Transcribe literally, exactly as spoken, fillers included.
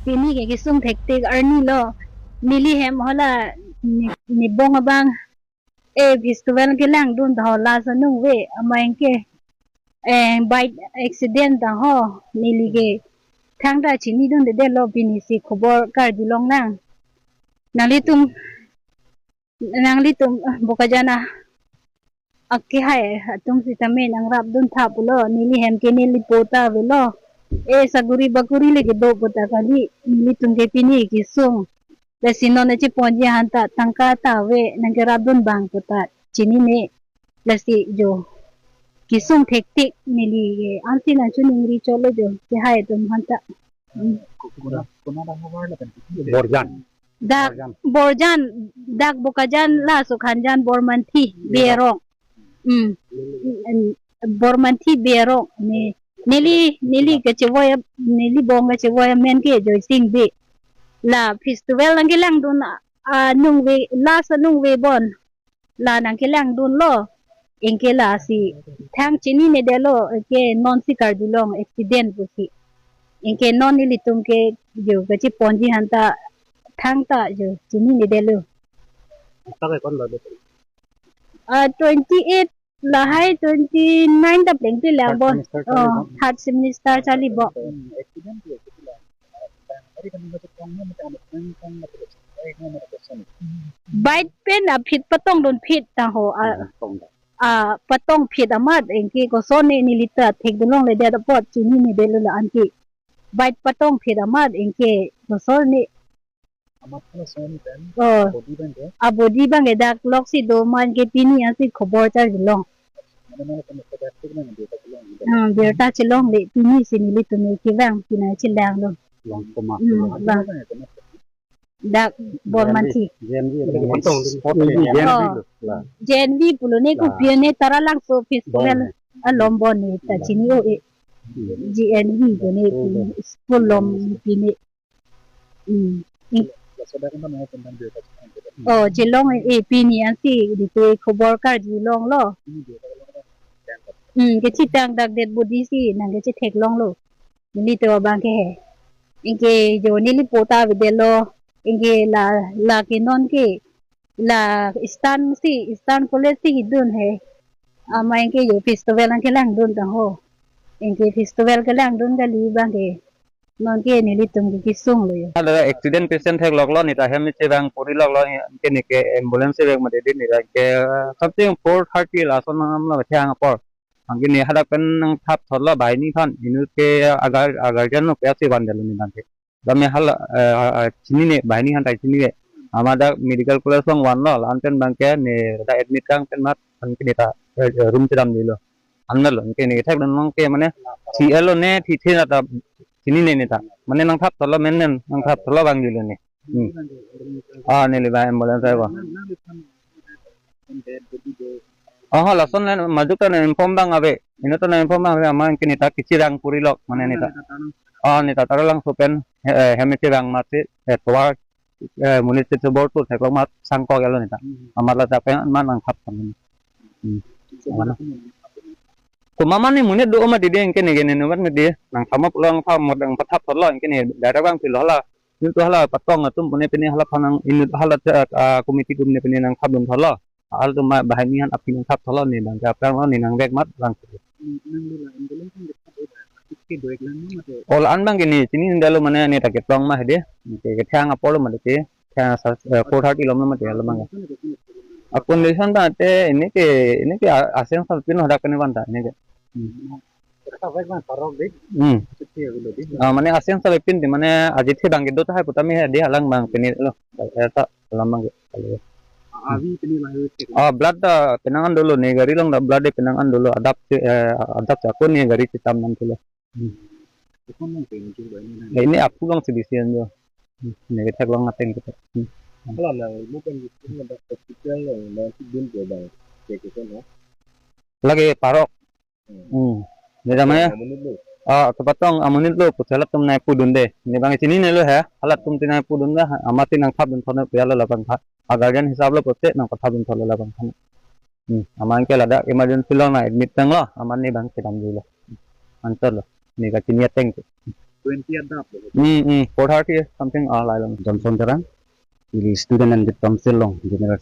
Pini ke kesung thektik arni lo. Neli hem hala ne, ne bong abang. Eh, festival kelangdun ta hala sa nung ve amai ke. Eh, by accident ta ho neli ke. Thangta chinidundedetlo pini si khobor karjulong nang. Nanglitum, nanglitum, ah, Bokajan akehai atum sitame nangrapdun tha pulo, neli hem ke neli po ta avelo. Eh, saguri baguri le kedo po ta kali, nelitum ke pini kesung. Lasi non achi ponji hanta tangka ta ave nangkerapdun bang po ta chinine. Lasi jo kesung thektik neli ke ansi nangchoningri cholo jo kehai atum hanta. Hmm. Borjan. Dak Borjan. Borjan, dak Bokajan laso Khanjan Bormanthi Berong. Hmm. Hmm, Bormanthi Berong ne, neli, neli kachevoi, neli bong kachevoi amen ke Joysing Bey. La festival nangkelangdun, ah, nung ve, last nung ve bon. La nangkelangdunlo. Anke lasi thang chininedetlo, anke non si karjulong accident pusi. Anke non nelitum ke jo kachiponji hanta thangta jo chininedetlo. Pakai kon lo. Ah, twenty-eight lahai twenty-nine ta plengpi lang bon. Third semester charli bon. Oh, third semester charli bon. Hmm, accident tu, accident tu. Bike pen aphi patongdun aphi ta ho, a, a, patong aphi amat anke kosonne neli ta thekdunlongledet apot chininedetlo la anke. Bike patong aphi amat anke kosonne. Amat kosonne pen. Oh. Body abang ke? A body abang ke dak lok si do amat anke pini ansi khobor charjulong. Mane mane kami pedak tik nang dia tak long. Hmm, birta chelongle pini si nelitum kevang pini chelanglo. Long koma. Hmm, bang. Dak Bormanthi. J N V, J N V, J N V, Oh. J N V pulo ne, la, kopi ne Taralangso festival. Bong. Alom bon ne ta chini o e. Hmm. J N V ko ne, oh, pini school along pini. Hmm. Oh, chelong e pini ansi dite khobor karjulonglo. Hmm, kachithang dakdet body si nangkachitheklonglo. Nelitum abang ke he. Anke jo neli po ta avedetlo. Anke la, la ke non ke la Eastern si, Eastern College si kedun he. Amai anke jo festival nangkelangdun ta ho. Anke festival kelangdun kali abang ke. Non ke nelitum ke kesunglo jo. Hala accident patient thekloklo, ne ta hem chevang puriloklo, anke ne ke ambulance vek mati di ne ke something four thirty lason amlo thang apor. Anke ne hadak pen nangthap thotlo banghini aphan, inut ke agar, agarjan lo ke asi van dalo ne abang ke. Tame hala, eh, eh, chinine, banghini aphan ta chinine. Amat dak medical college along vanlo, la-an pen abang ke ne ta admit kang pen amat anke ne ta, eh, eh, room chedamdelo. Anlo anke ne thekdunlong ke mane C L lo ne thi thi na ta chinine ne ta. Mane nangthap thotlo, men men nangthap thotlo abang dilo ne. Hmm. Ah, neli ba ambulance ai ba. Oh, lason le majok ta ne inform abang ave. Inut ta ne inform abang ave, amat anke ne ta kachevang purilok mane ne ta. Ah, ne ta Taralangso pen, eh, hem chevang amatsi, eh, tovar, eh, monit si chobor tu theklok amat sangkok alo ne ta. Amat la ta pen amat nangthap kami. Hmm. Komat mane monit do amat didi anke ne ke ne nubat mati di. Nangthap ma pulo nangthap mo nangpathap thotlo anke ne direct abang philo hala. Inut hala patong atum pune pine hala aphan nang inut hala, ah, committee atum ne pine nangthapdun thotlo. Halatum ma banghini aphan aphi nangthap thotlo ne abang ke aphranglo ne nangvek amat abang. Oh, la-an abang ke ne chinidetlo mane ne ta keplong ma hedi. Ke, kethang apor lo mati ke. Thang sa, eh, four thirty lo mati hala abang ke. A condition ta te ini ke, ini ke a-, asen salpin hadak kene ban ta ini ke. Hmm. Kavek bang parok dei. Hmm. Chuti agilo dei. Ah, mane asen salpin di mane aji the abang kedo tahai pu tame hedi halang abang pini lo. Eh, ta hala abang ke. Avi pini lahai cek. Ah, blood ta penang an dolo ne gari along ta blood de penang an dolo adap si, eh, adap si ako ne gari chitam nam tulo. Hmm. Ikon nang pini jumpa ini nang. Eh, ini aphu along si bisi anjo. Hmm, ne ketheklong ateng kita. Hmm. Hala nang bukan di sini ada hospital yang nanti dun ke bang. Cek itu no. Lake parok. Hmm. Ne jama ya? Amonit lo. Ah, kepatong amonit lo, pusi halatum nangpudunde. Ne abang chininelo he, halatum ti nangpudunde, amat ti nangthapdun thotlo pu alo labang tha. A guardian hisap lo pusi nangpathapdun thotlo labang tha. Hmm, amat anke ladak emergency along nang admit tanglo, amat ne abang kedamdelo. Anchotlo. Ne kachini ateng ke. twenty adap lo. Hmm, hmm, four thirty something, ah, lailong. Johnson Terang, ili Student and Youth Council along General